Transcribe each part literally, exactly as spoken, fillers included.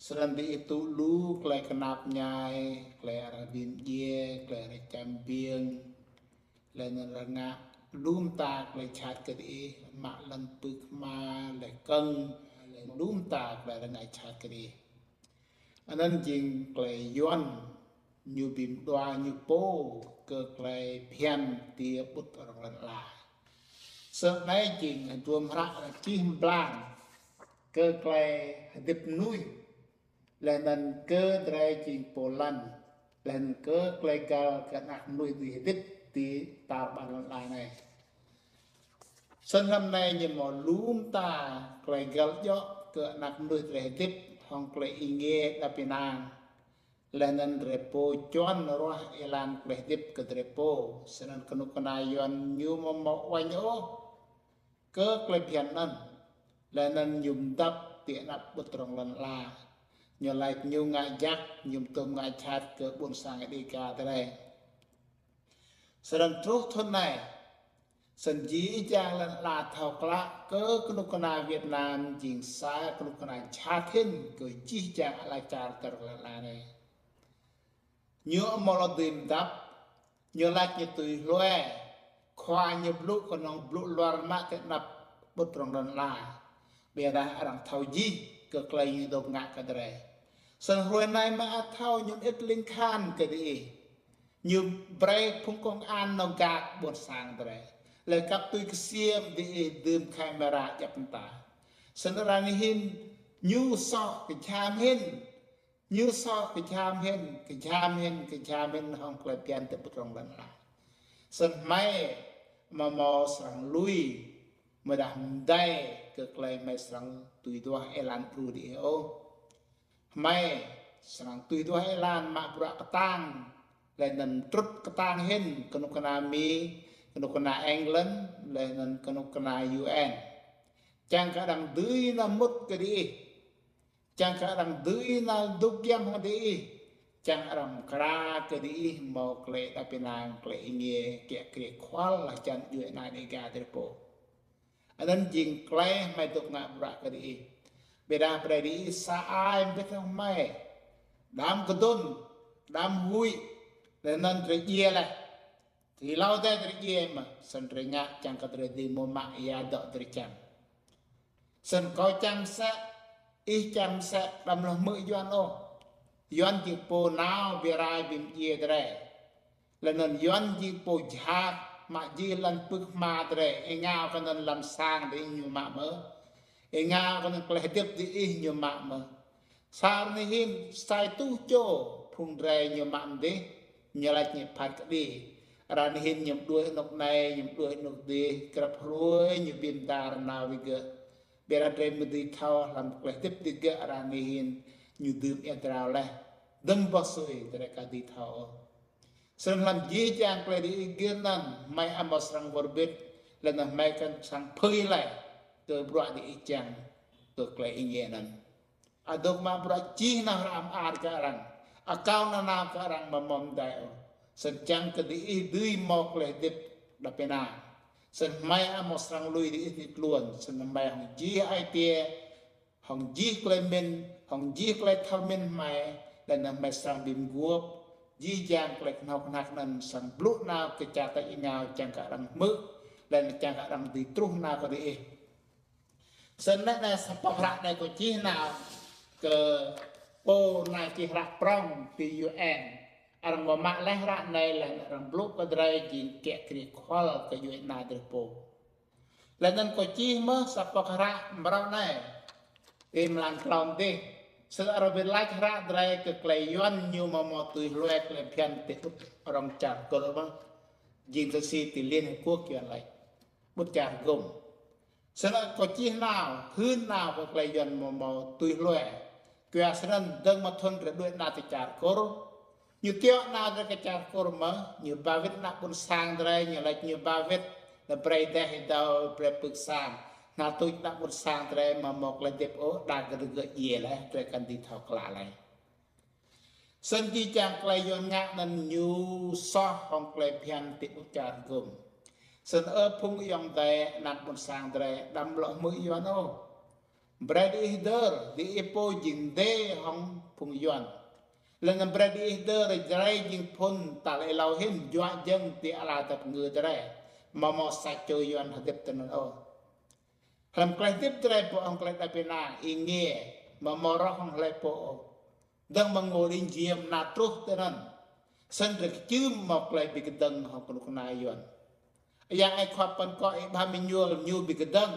Snăn diih tŭ lu klei knap mñai, klei arăng bi mdjiê, klei arăng čăm biêng, leh anăn arăng ngă lu mta klei jhat kơ diih, mă lăn pưk hma, leh kơ̆ng, leh lu mta klei arăng ngă jhat kơ diih. Anăn jing klei Yuăn ñu bi mđua ñu pô kơ klei bhiăn ti ƀŭt rŏng lăn ala. Snăn anei jing hdruôm hră arăng čih mblang kơ klei hdĭp mnuih, leh anăn kơ drei jing pô lăn, leh anăn kơ klei găl kơ anak mnuih dưi hdĭp ti tar ƀar lăn ala anei. Snăn hlăm anei ñu mâo lu mta klei găl djŏ kơ anak mnuih drei hdĭp hŏng klei êngiê đăp ênang. Leh anăn drei pô čuăn ruah êlan klei hdĭp kơ drei pô. Snăn knŭk kna Yuăn ñu amâo mâo uêñ ôh kơ klei bhiăn anăn. Leh anăn ñu mdăp ti anăp ƀŭt rŏng lăn ala. Ñu lač ñu ngă jăk, ñu mtŭm ngă jhat kơ ƀuôn sang Đêga drei. Snăn truh thŭn anei, snăn jih jang lăn ala thâo klă kơ knŭk kna Việt Nam jing sa knŭk kna jhat hĭn kơ jih jang ala čar tơr lăn ala anei. Ñu amâo lŏ dưi mdăp, ñu lač ñu tui hlue, khua ñu blŭ knŏng blŭ luar mă ti anăp ƀŭt rŏng lăn ala. Ƀiădah arăng thâo jih kơ klei ñu dôk ngă kơ drei. Snăn hruê anei mă thâo ñu mơĭt lĭng kahan kơ diih. Ñu brei phung công an nao gak ƀuôn sang drei. Leh kăp tui ksiêm diih dưm kamera djăp mta. Snăn ară anei hĭn ñu soh kjham hĭn. Ñu soh kjham hĭn, kjham hĭn, kjham hĭn hŏng klei bhiăn ti ƀŭt rŏng lăn ala. Snăn hmei amâo mâo srăng lui, amâodah mdei kơ klei hmei srăng tui duah êlan đru diih ôh. Hmei srăng tui duah êlan mă bruă ktang, leh anăn trŭt ktang hĭn knŭk kna Mi, knŭk kna England, leh anăn knŭk kna U N. Čiăng kơ arăng dưi nao mŭt kơ diih. Čiăng kơ arăng dưi nao dôk giăm hŏng diih. Čiăng arăng mkra kơ diih mâo klei đăp ênang, klei êngiê, kiă kriê khual leh čan djuê ana Đêga drei pô. Anăn jing klei hmei dôk ngă bruă kơ diih. Ƀiădah brei diih sa ai mbĭt hŏng hmei. Đăm kdŭn, đăm huĭ, leh anăn drei djiê leh. Ti êlâo drei djiê mơh, snăn drei ngă čiăng kơ drei dưi mâo mă ya dŏ drei čiăng. Snăn kâo čiăng msĕ, ih čiăng msĕ, đăm lŏ hmư̆ Yuăn ôh. Yuăn jing pô nao bi rai bi mdjiê drei. Leh anăn Yuăn jing pô jhat, mă jih lăn pưk hma drei, êngao kơ anăn lăn sang diih ñu mă mơh. Êngao kơ anăn klei hdĭp diih ñu mă mơh. Sa ară anei hĭn, sa êtuh čô phung drei ñu mă mdih, ñu lač ñu phat kđi. Ară anei hĭn ñu mđuĕ anôk anei, ñu mđuĕ anôk dih, grăp hruê ñu bi mdar nao wĭt gơ̆. Ƀiădah drei amâo dưi thâo hlăm klei hdĭp digơ̆ ară anei hĭn ñu dưm êa drao leh. Dŭm boh sui drei ka dưi thâo ôh. Snăn hlăm jih jang klei diih gir anăn, hmei amâo srăng wơr bĭt, leh anăn hmei kăn srăng phưi leh kơ bruă diih čiăng kơ klei êngiê anăn. Adôk mă bruă čih nao hră mơar kơ arăng, akâo nanao kơ arăng amâo mâo mdei ôh. Snăn čiăng kơ diih dưi mâo klei hdĭp đăp ênang. Snăn hmei amâo srăng lui diih ti tluôn, snăn hmei hŏng jih ai tiê, hŏng jih klei mĭn, hŏng jih klei thâo mĭn hmei, leh anăn hmei srăng bi mguôp, jih jang klei knhâo knhăk anăn srăng blŭ nao kơ čar tač êngao čiăng kơ arăng hmư̆, leh anăn čiăng kơ arăng dưi truh nao kơ diih. Snăn anei sa boh hră anei kâo čih nao kơ pô nao čih hră prŏng ti U N. Arăng mâo mă leh hră anei leh anăn arăng blŭ kơ drei jing kiă kriê khual kơ djuê ana drei pô. Leh anăn kâo čih mơh sa boh hră mrâo anei. Ti mlan klâo dih. Snăn arăng bi lač hră drei kơ klei Yuăn ñu amâo mâo tui hlue klei bhiăn ti ƀŭt rŏng čar Kur mơh. Jing tơsi ti Liên Hiệp Quốc Yuăn lač. Ƀŭt čar hgŭm. Snăn kâo čih nao, hưn nao kơ klei Yuăn amâo mâo tui hlue. Kyua snăn dơ̆ng mơ̆ng thŭn drei đuĕ nao ti čar Kur. Ñu tiŏ nao drei kơ čar Kur mơh, ñu ba wĭt ană ƀuôn sang drei, ñu lač ñu ba wĭt, leh brei êdeh êdâo, brei pưk sang. Knhal tuč ană ƀuôn sang drei amâo mâo klei hdĭp ôh, đa kơ digơ̆ djiê leh, drei kăn dưi thâo klă leh. Snăn jih jang klei Yuăn ngă anăn ñu soh hŏng klei bhiăn ti ƀŭt čar hgŭm. Snăn ơ phung ayŏng adei, ană ƀuôn sang drei, đăm lŏ hmư̆ Yuăn ôh. Brơi diih hơdơr, diih pô jing dê hăng phung Yuan. Laih anŭn brơi diih hơdơr, drơi jing phŭn tal êlâo hĭn, juă jơ̆ng ti ala tơpơngư drơi, mơ̆ mâo sa čô Yuan hơdip tui anŭn ôh. Hlăm tơlơi hơdip drơi pô hăng tơlơi đaŏ ƀing ană, ih ngă, mơ̆ mâo roh hăng hlơi pô ôh. Dơ̆ng mơ̆ng ngô đĭng jiem ană truh tui anŭn. Snăn drơi kơčưm mâo tơlơi ƀu kơdơ̆ng hăng kơnuk kơna Yuan. Yang ai khua păn kŏ ih ƀă mơñul ñu ƀu kơdơ̆ng.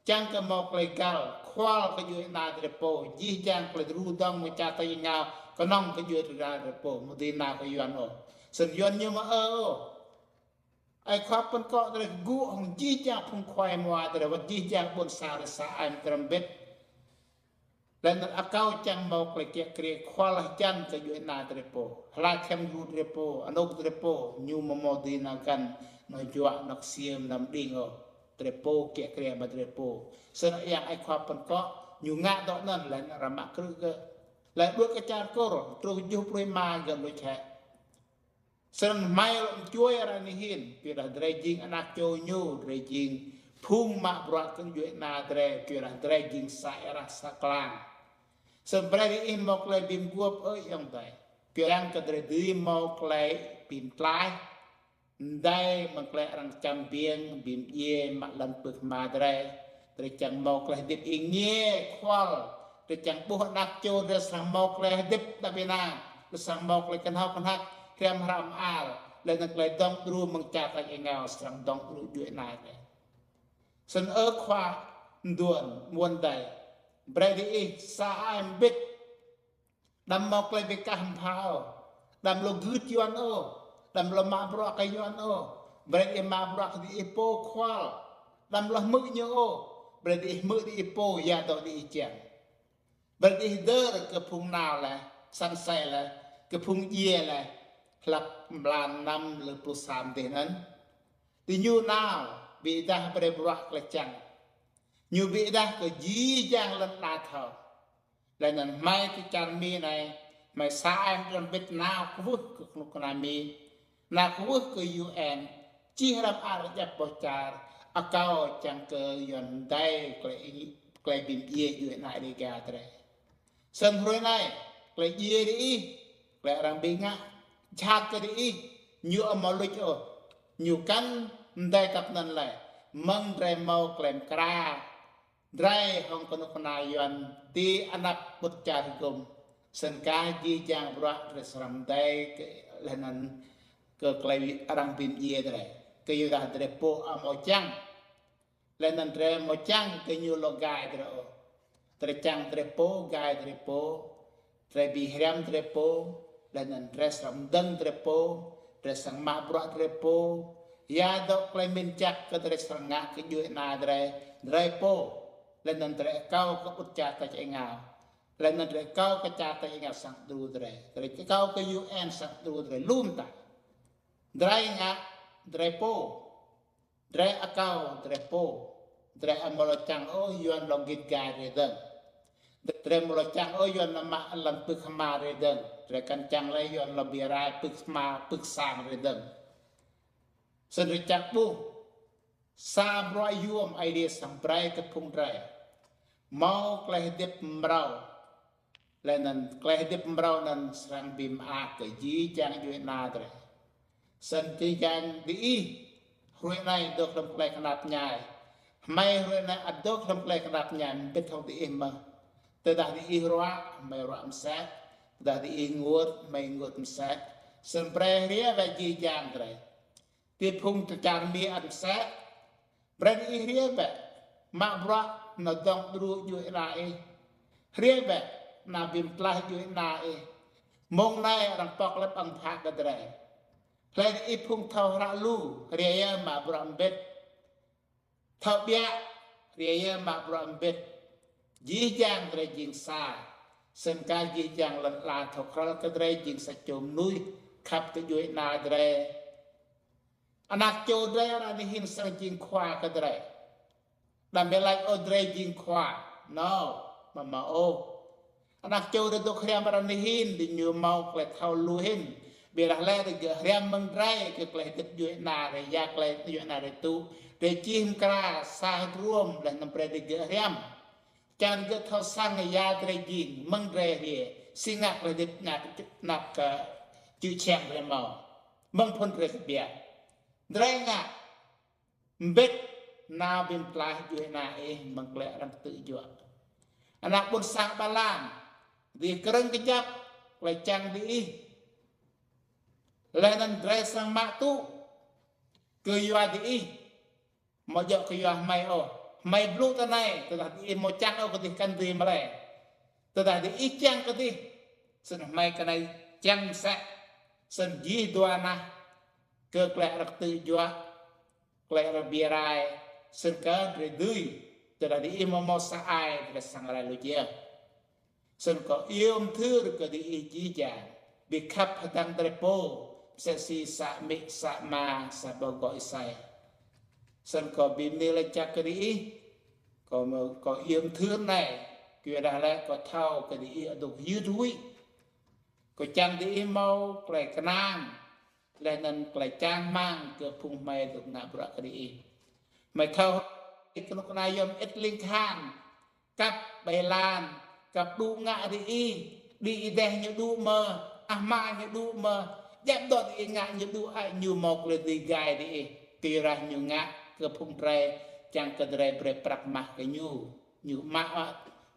Čang kơ mâo tơlơi găl, khual kơ djuai ana drơi pô. Jih jang tơlơi rŭ dơ̆ng mơ̆ng čar tač êngao, kơnơ̆ng kơ djuai ana drơi pô. Mơ̆ dưi nao kơ Yuan ôh. Snăn Yuan ñu mơ̆ ơ ôh. Ai khua păn kŏ drơi kơgŭ hăng jih jang phung khua mua drơi wăt jih jang ƀôn sang drơi sa ai mơtrăm bĭt. Laih anŭn akâo čang mâo tơlơi kiă kriê khual hơjăn kơ djuai ana drơi pô. Hla khăm gru drơi pô, anôk drơi pô, ñu mơ̆ mâo dưi nao găn, nao juă, nao ksiêm, nao mđing ôh. Drơi pô kiă kriê mă drơi pô. Snăn yang ai khua păn kŏ, ñu ngă dŏ anŭn laih anŭn arăng mă krư̆ gơ̆. Laih đuaĭ kơ čar Kur, truh juh pluh êma gơ̆ luč hĕ. Snăn hmei lŏ mčuai ară anai hĭn, kyuadah drơi jing anak čô ñu, drơi jing phung mă bruă kơ djuai ana drơi, kyuadah drơi jing sa êrah sa klang. Snăn brơi diih mâo tơlơi bi mguôp ơ ayŏng adơi. Kyuadah kơ drơi dưi mâo tơlơi bi mtlaih, mdei mơ̆ng tơlơi arăng čăm biêng, bi mdjiê mă lŏn pưk hma drơi. Drơi čang mâo tơlơi hơdip êngiê khual. Drơi čang ƀuh anak čô drơi srăng mâo tơlơi hơdip đaŏ ƀing ană. Drơi srăng mâo tơlơi kơnhâo kơnhăk, hriăm hră mơar. Laih anŭn tơlơi dŏng đru mơ̆ng čar tač êngao srăng dŏng đru djuai ana drơi. Snăn ơ khua mduôn, mduôn adơi. Brơi diih sa ai mbĭt. Đăm mâo tơlơi bi kah mbha ôh. Đăm lŏ gưt Yuan ôh. Đăm lŏ mă bruă kơ Yuan ôh. Brơi diih mă bruă kơ diih pô khual. Đăm lŏ hmư̆ ñu ôh. Brơi diih hmư̆ diih pô, ya dŏ diih čiăng. Brơi diih hơdơr kơ phung nao laih, săn asei laih, kơ phung djiê laih, hlăk mlan năm lơ pluh sa dih anŭn. Diñu nao, bi êdah brơi bruă tơlơi čiăng. Ñu bi êdah kơ jih jang lŏn ala thâo. Laih anŭn hmei ti čar Mi anai, hmei sa ai mơtrăm bĭt nao kwưh kơ kơnuk kơna Mi, nao kwưh kơ U N, čih hră mơar djăp boh čar, akâo čang kơ Yuan mdei tơlơi ing-, tơlơi bi mdjiê djuai ana Dêga drơi. Snăn hruê anai, tơlơi djiê diih, tơlơi arăng bi ngă jhat kơ diih, ñu amâo luč ôh, ñu kăn mdei kăp anăn lĕ, mơ̆ng drơi mâo tơlơi mkra, drơi hŏng kơnuk kơna Yuan ti anăp ƀŭt čar hgŭm. Snăn kah jih jang bruă drơi srăng mdei kơ, laih anŭn kơ tơlơi arăng bi mdjiê drơi. Kyuadah drơi pô amâo čang. Laih anŭn drơi amâo čang kơ ñu lŏ gai drơi ôh. Drơi čang drơi pô, gai drơi pô. Drơi bi hriăm drơi pô, laih anŭn drơi srăng mdơ̆ng drơi pô, drơi srăng mă bruă drơi pô. Ya dŏ tơlơi mĭn jăk kơ drơi srăng ngă kơ djuai ana drơi, drơi pô. Laih anŭn drơi akâo kơ ƀŭt čar tač êngao. Laih anŭn drơi akâo kơ čar tač êngao srăng đru drơi. Drơi akâo kơ U N srăng đru drơi lu mta. Drơi ngă, drơi pô. Drơi akâo, drơi pô. Drơi amâo lŏ čang ôh Yuan lŏ git gai drơi dơ̆ng. Drơi amâo lŏ čang ôh Yuan lŏ mă lŏn pưk hma drơi dơ̆ng. Drơi kăn čang lĕ Yuan lŏ bi rai pưk hma, pưk sang drơi dơ̆ng. Snăn drơi čang ƀuh. Sa bruă yuôm Aê Diê srăng brơi kơ phung drơi. Mâo tơlơi hơdip mrâo. Laih anŭn tơlơi hơdip mrâo anŭn srăng bi mơak kơ jih jang djuai ana drơi. Snăn jih jang diih, hruê anai dôk hlăm tơlơi knap mñai. Hmei hruê anai ăt dôk hlăm tơlơi knap mñai, mbĭt hŏng diih mơh. Tơdah diih ruă, hmei ruă msĕ. Tơdah diih ênguôt, hmei ênguôt msĕ. Snăn brơi hriê wơ̆t jih jang drơi. Ti phung ti čar Mi ăt msĕ. Brơi diih hriê bĕ. Mă bruă nao dŏng đru djuai ana ih. Hriê bĕ. Nao bi mtlaih djuai ana ih. Mông anai arăng pŏk lĕ ƀăng bhă kơ drơi. Hlơi diih phung thâo hră lu, hriê yơh mă bruă mbĭt. Thâo ƀiă, hriê yơh mă bruă mbĭt. Jih jang drơi jing sa. Snăn kah jih jang lŏn ala thâo krăl kơ drơi jing sa čô mnuih khăp kơ djuai ana drơi. Anak čô drơi ară anai hĭn srăng jing khua kơ drơi. Đăm bi lač ôh drơi jing khua. Nao, mơ̆ mơ̆ ôh. Anak čô drơi dôk hriăm ară anai hĭn, diñu mâo tơlơi thâo lu hĭn. Ƀiădah lĕ drơi gơ̆ hriăm mơ̆ng drơi kơ tơlơi hơdip djuai ana drơi, ya tơlơi djuai ana drơi tŭ. Drơi čih mkra sa hơdrôm laih anŭn brơi drơi gơ̆ hriăm. Čang gơ̆ thâo sang ya drei jing, mơ̆ng drei hriê, si ngă klei hơdip ngă, ngă kơ čư̆ čhiăng drei mâo. Mơ̆ng phŭn drei kơ biă. Drei ngă, mbĭt nao bi mtlaih djuê ana ih mơ̆ng klei arăng ktư̆ juă. Ană ƀuôn sang Ba Lan, diih krơ̆ng kơjăp klei čang diih. Laih anŭn drei srăng mă tŭ kơ yua diih. Mơ̆ djơ̆ kơ yua hmei ôh. Hmei blŭ tơ anai, tơdah diih mơ̆ čang ôh kơ dih kăn dưi mă lĕ. Tơdah diih čang kơ dih, snăn hmei kơ anai čang msĕ. Snăn jih dua nah kơ klei arăng ktư̆ juă, klei arăng bi rai, snăn kơ drei dưi. Tơdah diih mơ̆ mâo sa ai, drei srăng rai luč yơh. Snăn kâo iâu mthưr kơ diih jih jang, bi khăp hơdăng drei pô, msĕ si sa amĭ, sa ama, sa ƀâo gŏ Isai. Snăn kâo bi mni lač jăk kơ diih, kâo, kâo iâu mthưr anai, kyuadah lĕ kâo thâo kơ diih adôk yưt huĭ. Kâo čang diih mâo klei kơnang, laih anŭn klei čang rơmang kơ phung hmei dôk ngă bruă kơ diih. Hmei thâo, kơnuk kơna yom ĭt lĭng kahan, kăp ƀai lan, kăp đŭ ngă diih, đĭ êdeh ñu đŭ mơ̆, ah ama ñu đŭ mơ̆, djăp dŏ diih ngă ñu đŭ, ai ñu mâo klei dưi gai diih, kyuadah ñu ngă kơ phung drei, čang kơ drei brei prăk mah kơ ñu. Ñu mă, ơ,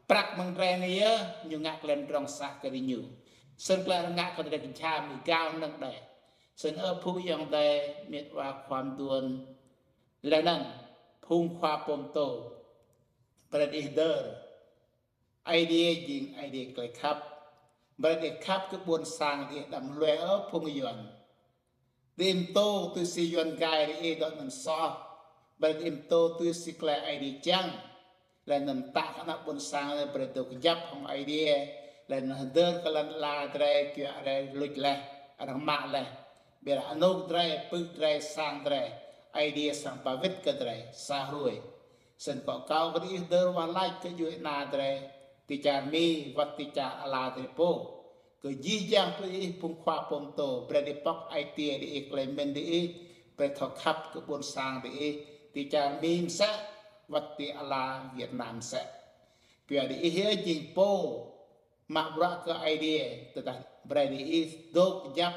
prăk mơ̆ng drei anai yơh, ñu ngă klei mdrŏng sah kơ diñu. Snăn klei arăng ngă kơ drei kjham êgao năng đei. Snăn ơ phung ayŏng adei, mĭt wa khua mduôn, laih anŭn phung khua pô mtô, brei diih hdơr. Aê Diê jing Aê Diê klei khăp. Brei diih khăp kơ ƀuôn sang diih đăm hlue ơ phung Yuăn. Diih mtô tui si Yuăn gai diih dŏ anŭn soh. Brei diih mtô tui si klei Aê Diê čang. Laih anŭn mtă kơ ană ƀuôn sang diih brei dôk kơjăp hŏng Aê Diê. Laih anŭn hdơr kơ lăn ala drei kyua drei luč laih, arăng mă laih. Ƀiădah anôk drei, pưk drei, sang drei, Aê Diê srăng ba wĭt kơ drei sa hruê. Snăn kâo akâo kơ diih hdơr wah lač kơ djuê ana drei, ti čar Mi, wăt ti čar ala drei pô. Kơ jih jang phung ih phung khua pô mtô, brei diih pŏk ai tiê diih, klei mĭn diih, brei thâo khăp kơ ƀuôn sang diih, ti čar Mi msĕ, wăt ti ala Việt Nam msĕ. Kyua diih yơh jing pô mă bruă kơ Aê Diê, tơdah brei diih dôk kơjăp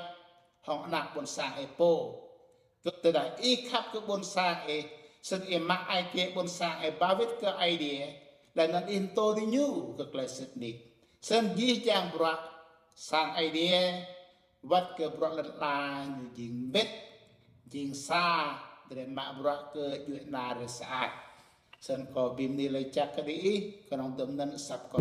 hŏng ană ƀuôn sang ih pô. Tơdah ih khăp kơ ƀuôn sang ih, snăn ih mă ai tiê ƀuôn sang ih ba wĭt kơ Aê Diê, laih anŭn ih mtô diñu kơ klei sĭt nik. Snăn jih jang bruă sang Aê Diê, wăt kơ bruă lăn ala ñu jing mbĭt, jing sa, drei mă bruă kơ djuê ana drei sơăi. Snăn kâo bi mni lač jăk kơ diih, kơnơ̆ng dŭm anăn asăp kâo.